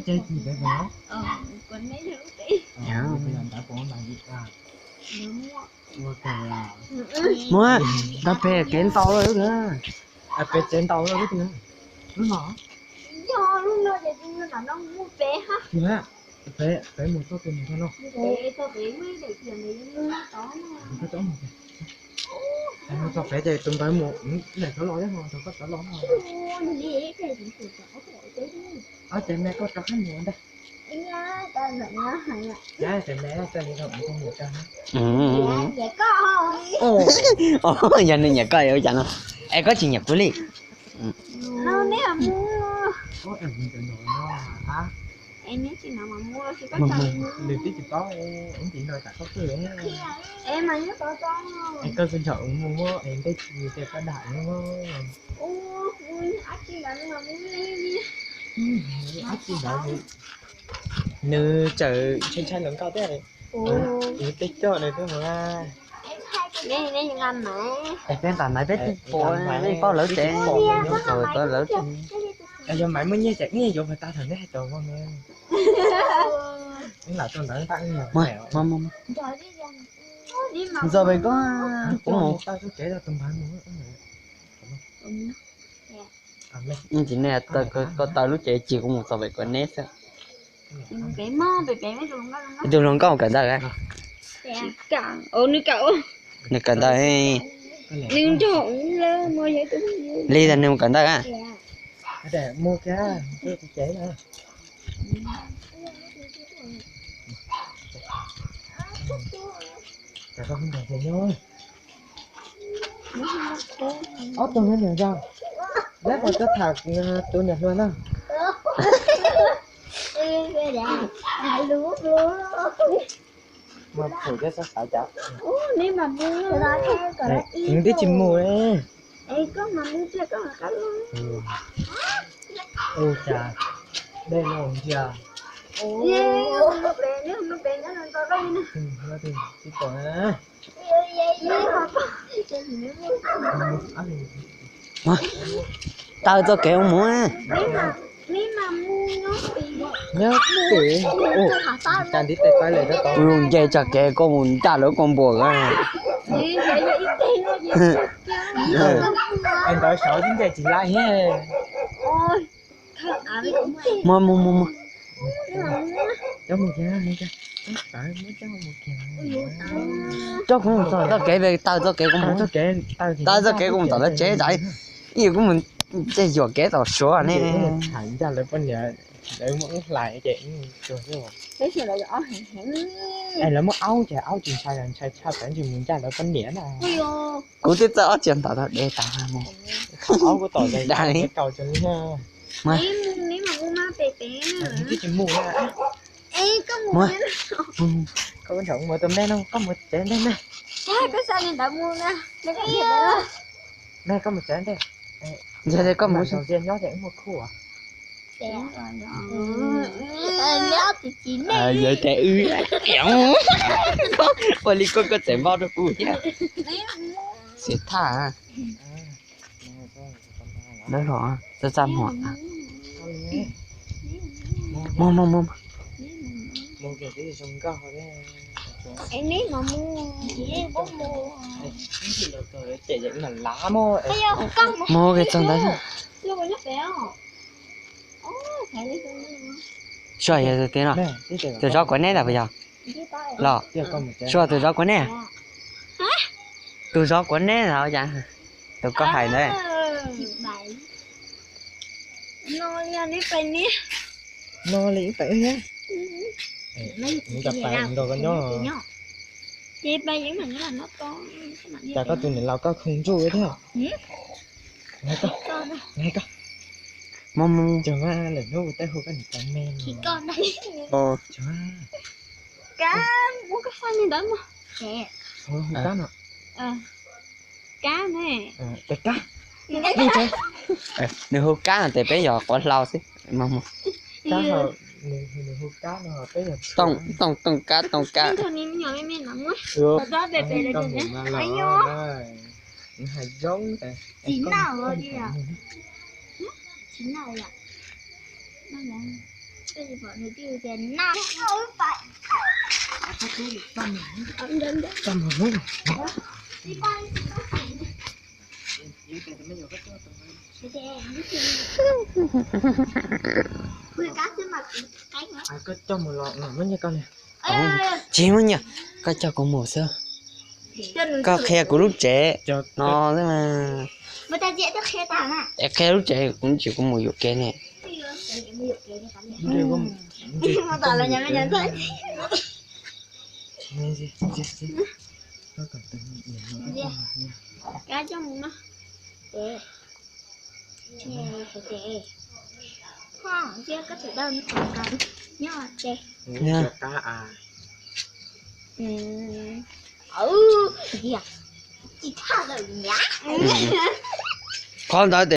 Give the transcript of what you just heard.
Ces tsis peb pem no. Muab, tau pem kev ntau lawm. Pem tsev ntau lawm lub twg na? Lub no. Yog lub no ces tus no no mus pem ha. Pem, pem mus txog pem mus txog no. Pem txog pem mus daim tiam ntawd mus tod no. Mus txog pem ces tus ntawd mus daim rov los thiab, mus rau koj rov los no. Ob ces me koj rov qab mus ntag. Yog nws nyiam koj ua cas no. Es koj tsis nyiam kuv li. Nws twb tsis paub, ub tsis no tsam koj pw. Es koj tsis nrog mus muab es ntej tsis ces koj dag mus. Ab tsi ntawd nws tseem ntshai ntshai hluas nkauj thiab. Nws tej coj nws twb mus na. Es peb nqa maiv peb twb pom, peb paub lawv tsev, pom lawv tsev. Yog maiv muaj nyiaj ces nyiaj yuav pais tag thaum neb hais tau no. Lam tau ntawd nqa. Ntxo pem koj, kuv mus. Tsis nej, koj tau lub cev tsis, kuv mus txog pem koj neb xwb. Tus hluas nkauj kawm ntawv. Nws kawm ntawv. Li tas nws mus kawm ntawv. Ob tug no nws yog, neb puas tuaj tham tus niam hluas na? Mas pum thiab xav xav cas. Nws twb tsis mus. Ua cas dej no ntsia. Tsis pom na. Taw txoj kev ua mus. Nyob pem, cas ntiv tes paib lawm tab tom. Kuv zoo nce txoj kev koj mus ncaj lawv koj npuas. Es ntawd saud tib nce tsis laij. Muab, muab, muab, muab. Coj kuv mus txog txoj kev, taw txoj kev kuv mus. Taw txoj kev kuv mus tom lawv tsev tas. Ib yam kuv mus ces yuam kev tom Suav ne. Lawv muaj aub ces aub tsis ntshai, ntshai tshaj tawv ntsis mus ncaj lawv poj niam na. Kuv twb txawj ob txiav ntawv tau dev tas. Aub kuv tom dag li. Koj mus tus me no, koj mus tsev ntej na. Me koj mus tsev ntej. Yog li koj mus nyob ces wb muaj khub. Yog tias wb, ua li koj koj txawm npau rau kuv thiab. Xiv thaj. Lawv los txaj txaj muag. Muag muag muag. Muag ke txog ntawd. Suav yog tias no, tus zov kuv neb ntag puas yog? Los, Suav tus zov kuv neb. Tus zov kuv neb ntag, tus koj hais ntawd. No li ib pais wb thiab. Nws cov pais nrog koj nyob. Cas koj tus niam laus koj khoom ntsuj thiab. Koj, koj, mus mus. Cov mas lawm hnub kuv tej hu koj niam cov me. Hu kab no. Kab ne. Tes kab. Nws hu kab no tes peb yog quav hlau xwb. Tooj, tooj, tooj kab, tooj kab. Hais zoo. Txiv noj li yom. Txiv noj yom. Noj yom. Koj tsis pom nws twb tias noj. Txaj muag hnub. Koj coj mus los no muab nyiaj koj li. Tsis muab nyiaj, koj coj kuv mus xwb. Koj qhia kuv lub tsev no xwb mas. Es qhia lub tsev kuv tsis, kuv mus yuam kev ne. Qhov ntawd